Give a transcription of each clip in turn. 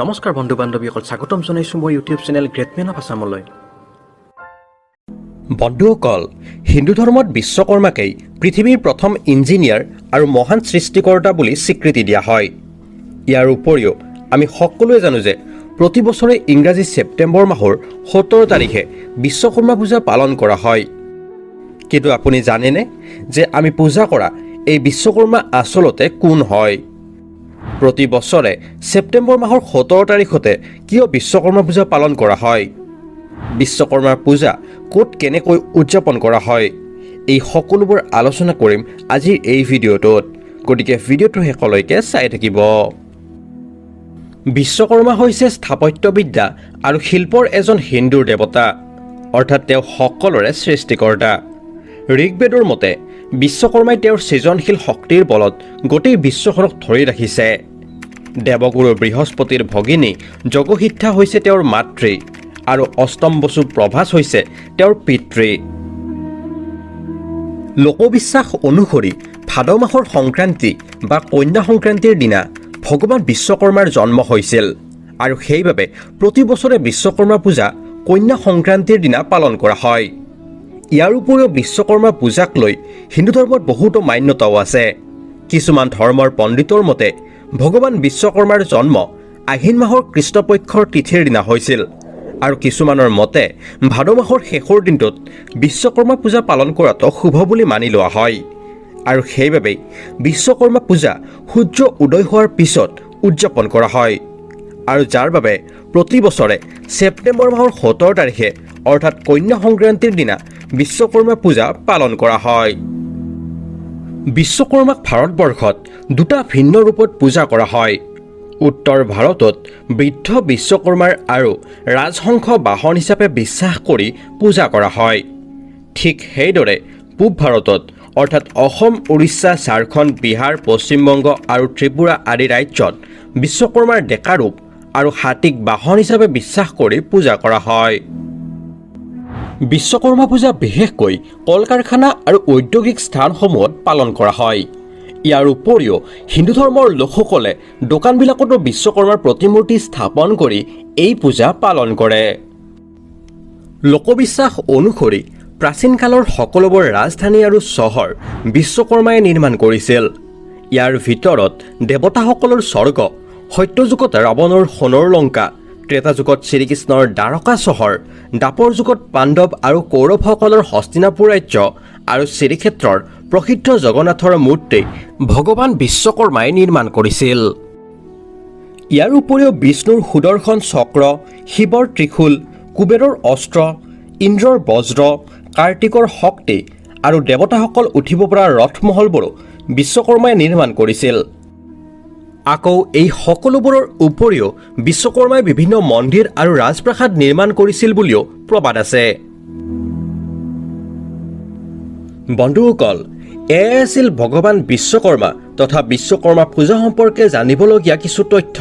নমস্কাৰ বন্ধু বান্ধৱীসকল, স্বাগতম জনাইছোঁ মই ইউটিউব চেনেল গ্ৰেটমেন অফ আছামলৈ। বন্ধুসকল, হিন্দু ধৰ্মত বিশ্বকৰ্মাকেই পৃথিৱীৰ প্ৰথম ইঞ্জিনিয়াৰ আৰু মহান সৃষ্টিকৰ্তা বুলি স্বীকৃতি দিয়া হয়। ইয়াৰ উপৰিও আমি সকলোৱে জানো যে প্ৰতি বছৰে ইংৰাজী ছেপ্টেম্বৰ মাহৰ 17 তাৰিখে বিশ্বকৰ্মা পূজা পালন কৰা হয়। কিন্তু আপুনি জানেনে যে আমি পূজা কৰা এই বিশ্বকৰ্মা আচলতে কোন হয়? প্ৰতি বছৰে ছেপ্টেম্বৰ মাহৰ 17 তাৰিখতে কিয় বিশ্বকৰ্মা পূজা পালন কৰা হয়? বিশ্বকৰ্মাৰ পূজা ক'ত কেনেকৈ উদযাপন কৰা হয়, এই সকলোবোৰ আলোচনা কৰিম আজিৰ এই ভিডিঅ'টোত। গতিকে ভিডিঅ'টো শেষলৈকে চাই থাকিব। বিশ্বকৰ্মা হৈছে স্থাপত্যবিদ্যা আৰু শিল্পৰ এজন হিন্দুৰ দেৱতা, অৰ্থাৎ তেওঁ সকলোৰে সৃষ্টিকৰ্তা। ঋগ্বেদৰ মতে বিশ্বকৰ্মাই তেওঁৰ সৃজনশীল শক্তিৰ বলত গোটেই বিশ্বখনক ধৰি ৰাখিছে। দেৱগুৰু বৃহস্পতিৰ ভগিনী যোগসিদ্ধা হৈছে তেওঁৰ মাতৃ আৰু অষ্টম বসু প্ৰভাস হৈছে তেওঁৰ পিতৃ। লোকবিশ্বাস অনুসৰি ভাদ মাহৰ সংক্ৰান্তি বা কন্যা সংক্ৰান্তিৰ দিনা ভগৱান বিশ্বকৰ্মাৰ জন্ম হৈছিল আৰু সেইবাবে প্ৰতি বছৰে বিশ্বকৰ্মা পূজা কন্যা সংক্ৰান্তিৰ দিনা পালন কৰা হয়। ইয়াৰ উপৰিও বিশ্বকৰ্মা পূজাক লৈ হিন্দু ধৰ্মত বহুতো মান্যতাও আছে। কিছুমান ধৰ্মৰ পণ্ডিতৰ মতে ভগৱান বিশ্বকৰ্মাৰ জন্ম আহিন মাহৰ কৃষ্ণপক্ষৰ তিথিৰ দিনা হৈছিল আৰু কিছুমানৰ মতে ভাদ মাহৰ শেষৰ দিনটোত বিশ্বকৰ্মা পূজা পালন কৰাটো শুভ বুলি মানি লোৱা হয় আৰু সেইবাবেই বিশ্বকৰ্মা পূজা সূৰ্য উদয় হোৱাৰ পিছত উদযাপন কৰা হয় আৰু যাৰ বাবে প্ৰতি বছৰে ছেপ্টেম্বৰ মাহৰ 17 তাৰিখে, অৰ্থাৎ কন্যা সংক্ৰান্তিৰ দিনা বিশ্বকৰ্মা পূজা পালন কৰা হয়। বিশ্বকৰ্মাক ভাৰতবৰ্ষত দুটা ভিন্ন ৰূপত পূজা কৰা হয়। উত্তৰ ভাৰতত বৃদ্ধ বিশ্বকৰ্মাৰ আৰু ৰাজহংস বাহন হিচাপে বিশ্বাস কৰি পূজা কৰা হয়। ঠিক সেইদৰে পূব ভাৰতত, অৰ্থাৎ অসম, উৰিষ্যা, ঝাৰখণ্ড, বিহাৰ, পশ্চিমবংগ আৰু ত্ৰিপুৰা আদি ৰাজ্যত বিশ্বকৰ্মাৰ ডেকা ৰূপ আৰু হাতীক বাহন হিচাপে বিশ্বাস কৰি পূজা কৰা হয়। বিশ্বকৰ্মা পূজা বিশেষকৈ কল কাৰখানা আৰু ঔদ্যোগিক স্থানসমূহত পালন কৰা হয়। ইয়াৰ উপৰিও হিন্দু ধৰ্মৰ লোকসকলে দোকানবিলাকতো বিশ্বকৰ্মাৰ প্ৰতিমূৰ্তি স্থাপন কৰি এই পূজা পালন কৰে। লোকবিশ্বাস অনুসৰি প্ৰাচীন কালৰ সকলোবোৰ ৰাজধানী আৰু চহৰ বিশ্বকৰ্মাই নিৰ্মাণ কৰিছিল। ইয়াৰ ভিতৰত দেৱতাসকলৰ স্বৰ্গ, সত্যযুগত ৰাৱণৰ সোণৰ লংকা, ত্ৰেতা যুগত শ্ৰীকৃষ্ণৰ দ্বাৰকা চহৰ, দ্বাপৰ যুগত পাণ্ডৱ আৰু কৌৰৱসকলৰ হস্তিনাপুৰ ৰাজ্য আৰু শ্ৰীক্ষেত্ৰৰ প্ৰসিদ্ধ জগন্নাথৰ মূৰ্তি ভগৱান বিশ্বকৰ্মাই নিৰ্মাণ কৰিছিল। ইয়াৰ উপৰিও বিষ্ণুৰ সুদৰ্শন চক্ৰ, শিৱৰ ত্ৰিশূল, কুবেৰৰ অস্ত্ৰ, ইন্দ্ৰৰ বজ্ৰ, কাৰ্তিকৰ শক্তি আৰু দেৱতাসকল উঠিব পৰা ৰথমহলবোৰো বিশ্বকৰ্মাই নিৰ্মাণ কৰিছিল। আকৌ এই সকলোবোৰৰ উপৰিও বিশ্বকৰ্মাই বিভিন্ন মন্দিৰ আৰু ৰাজপ্ৰাসাদ নিৰ্মাণ কৰিছিল বুলিও প্ৰবাদ আছে। বন্ধুসকল, এয়াই আছিল ভগৱান বিশ্বকৰ্মা তথা বিশ্বকৰ্মা পূজা সম্পৰ্কে জানিবলগীয়া কিছু তথ্য।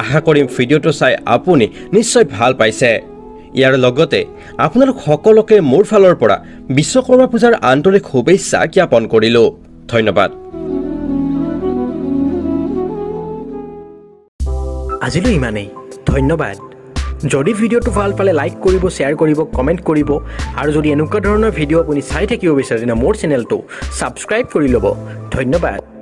আশা কৰিম ভিডিঅ'টো চাই আপুনি নিশ্চয় ভাল পাইছে। ইয়াৰ লগতে আপোনালোক সকলোকে মোৰ ফালৰ পৰা বিশ্বকৰ্মা পূজাৰ আন্তৰিক শুভেচ্ছা জ্ঞাপন কৰিলোঁ। ধন্যবাদ। আজিলৈ ইমানেই, ধন্যবাদ। যদি ভিডিঅ'টো ভাল পালে লাইক কৰিব, শ্বেয়াৰ কৰিব, কমেণ্ট কৰিব আৰু যদি এনেকুৱা ধৰণৰ ভিডিঅ' আপুনি চাই থাকিব বিচাৰে, তেনে মোৰ চেনেলটো ছাবস্ক্ৰাইব কৰি ল'ব। ধন্যবাদ।